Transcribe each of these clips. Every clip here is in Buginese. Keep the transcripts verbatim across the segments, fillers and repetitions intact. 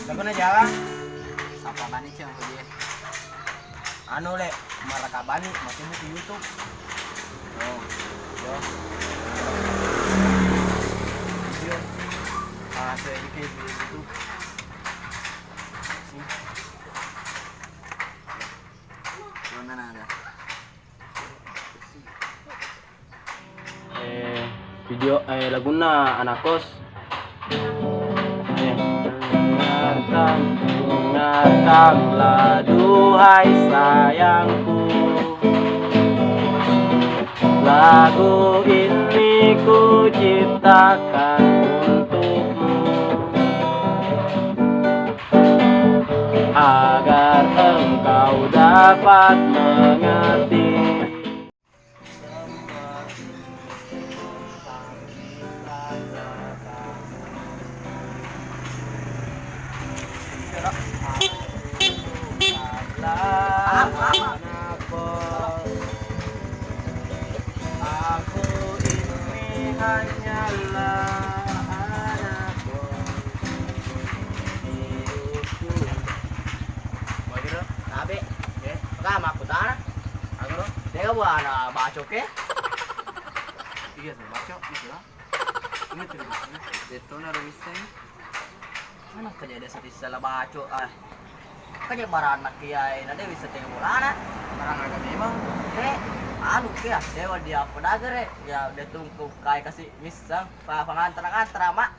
Laguna jarang. Sapa bani ceng ko dia? Anu le, maraka bani, makkebbu ku YouTube. Oh, yo. Video. Ah, saya bikin di YouTube. Sini. Mana ada? Eh, video, eh, lagunna Anak Kos. Eh. Dengarkan, dengarkanlah, duhai sayangku. Lagu ini ku ciptakan untukmu, agar engkau dapat mengerti. Aku ini hanyalah anak kos. Hidupku. Mau gitu? Tabe. Eh, kamu aku tanah. Aku lo. Dia buana bacoke. Iya, sama baco, gitu lah. Ini tuh, ini. Detona lo bisa. Mana kerja desa di sela baco, ah. Kerja baranak kiai, na de bisa tengok bolana. Barang aga memang. Eh, anu kia, dewa dia apa dagere? Ya, dia tungku kai kasih misang, pa pangantar-ngantar, Mak.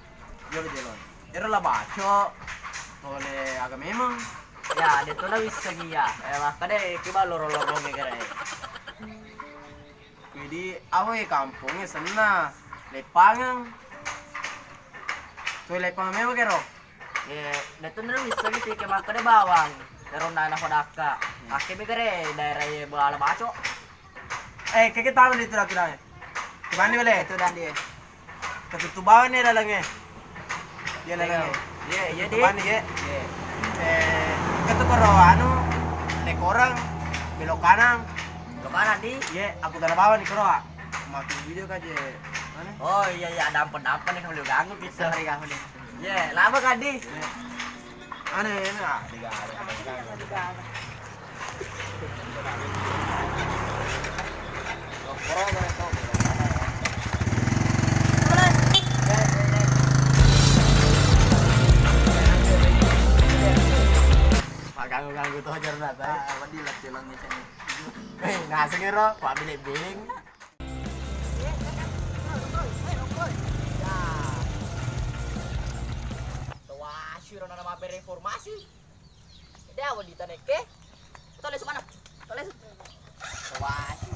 Jolo, jolo. Ero la baco. Tole aga memang. Ya, de to na wisseng iya. Eh, makkeda ki ba loro-lorongnge gere. Jadi, awe kampongnge senna. Leppangeng. Toe leppang memang kero. Ye, de to na wisseng itu ke makkeda bawang. Ero na na fadakka. Akke mi gere daerah ye bala baco. Eh, keke tahu nih tulang-tulangnya. Kemana boleh? Itu dan dia. Ketutup bawah nih lalangnya. Iya, lalangnya. Iya, iya, Ketutup di. Bawah nih, ya. Iya. Eh, ketuk koro anu, naik orang, belok kanan. Belok kanan di. Iya, aku tanah bawah nih koro. Makin video kaje. Mana? Oh, iya, iya, ada ampun-ampun nih kalau ganggu kita. Sorry, ganggu nih. Iya, lama kan di? Iya. Ane, ane, ah, tiga hari. Ganggu-ganggu tuh aja, Renat, eh. Ah, apa di latihan ngecek? Eh, nah, segera, Pak Bilek Bing. Tawasiro nana mabbere informasi. Dia awa ditanekke. Tolesu mana? Tolesu. Tawasi.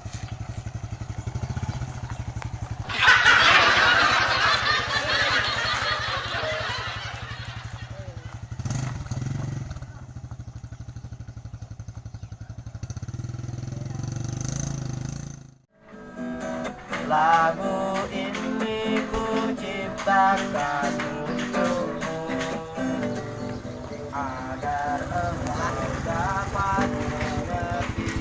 Lagu ini ku ciptakan untukmu, agar engkau dapat mengerti.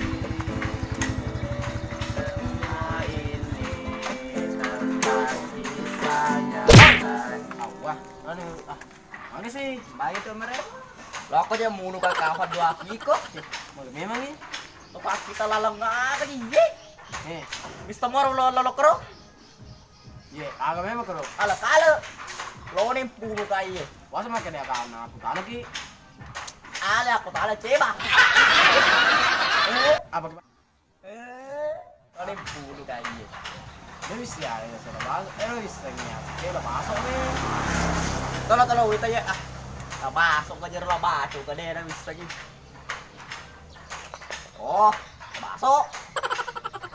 Semua ini tentang kisah nyata. Awah, anu, ah. Mangga sih, baik tuh mere. Lo aku aja mulu kakak apa dua kiko. Mangga memang nih. Apa kita lalang apa nih? Ye. Eh, Mister Moro lo lo lo kero. Ye, aga memang kero. Ala kala. Lo nem pulu kai ye. Wasa makan ya kan aku tala ki. Ale aku tala ceba. Eh, apa? Eh, paling pulu kai ye. Dia bisa ya, ya, sudah bagus. Eh, lo bisa ya. Eh, udah masuk nih. Tolong, tolong, kita ya. Ah, udah masuk aja, udah masuk ke daerah bisa gitu. Oh, baso.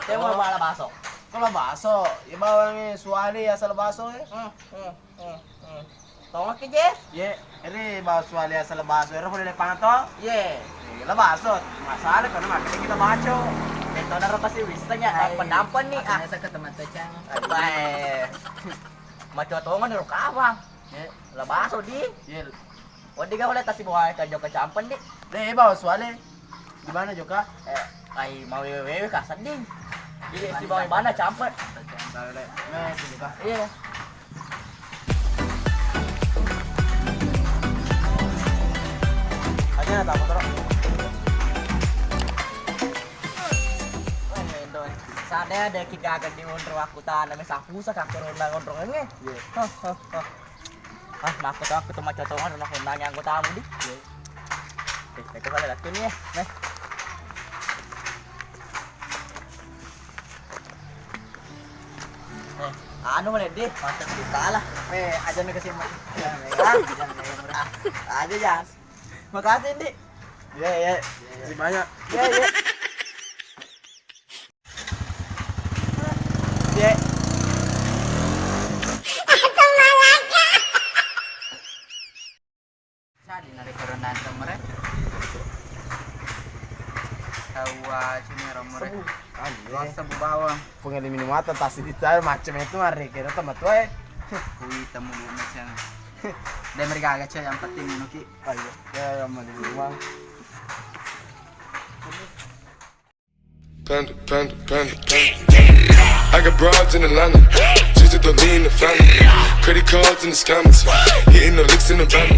Dia mau Oh. Malah baso. Kalau baso, ya bawangnya suali asal baso ya. Hmm, hmm, hmm, hmm. Tongok ki, Je. Ye, ri bawa suali asal baso, ero boleh leppang to? Ye. Eh, la baso, masalah karena makanya kita baco. Itu ada rata sih wisseng ya, Hai. Dampen-dampen nih, Aku ah. Biasa ke teman tecang. Bae. Maco tongan ero kawang. Ye. La baso di. Ye. Wedding ga oleh tasi bawa ka jokka campen di. Deh, bawa suali. Di mana jokka? Eh, ai mau wewe-wewe ka sedding. Iya, si bawa mana campen. Nah, itu jokka. Iya. Nah, tak motor. Weh, doi. Sadde ada ki gaga di onro aku tanah, me sapusa ka corona onro nge. Iya. Hah, hah, hah. Ah, makko to aku to maccotongan, na konnang anggotamu di. Iya. Eh, itu kali ratu nih ya. Nih. Eh, anu mana di? Mantap kita lah. Eh, aja nih kesini. Ah, aja ya. Makasih di. Iya, iya. Terima kasih banyak. Iya, iya. Dek. Sadi narekko renang temere. Tawa sini romore. Sebu. Anu, eh. Sebu bawang. Pengen minum mata, tas di saya macam itu, mari kira teman tua, eh. Kui temu lu macam. Dia mereka agak cewek yang penting minuki. Ayo, ya, yang penting uang. Panda, panda, panda, panda. I got broads in Atlanta. Just to lean the family. Credit cards in the scammers. Hitting the licks in the van.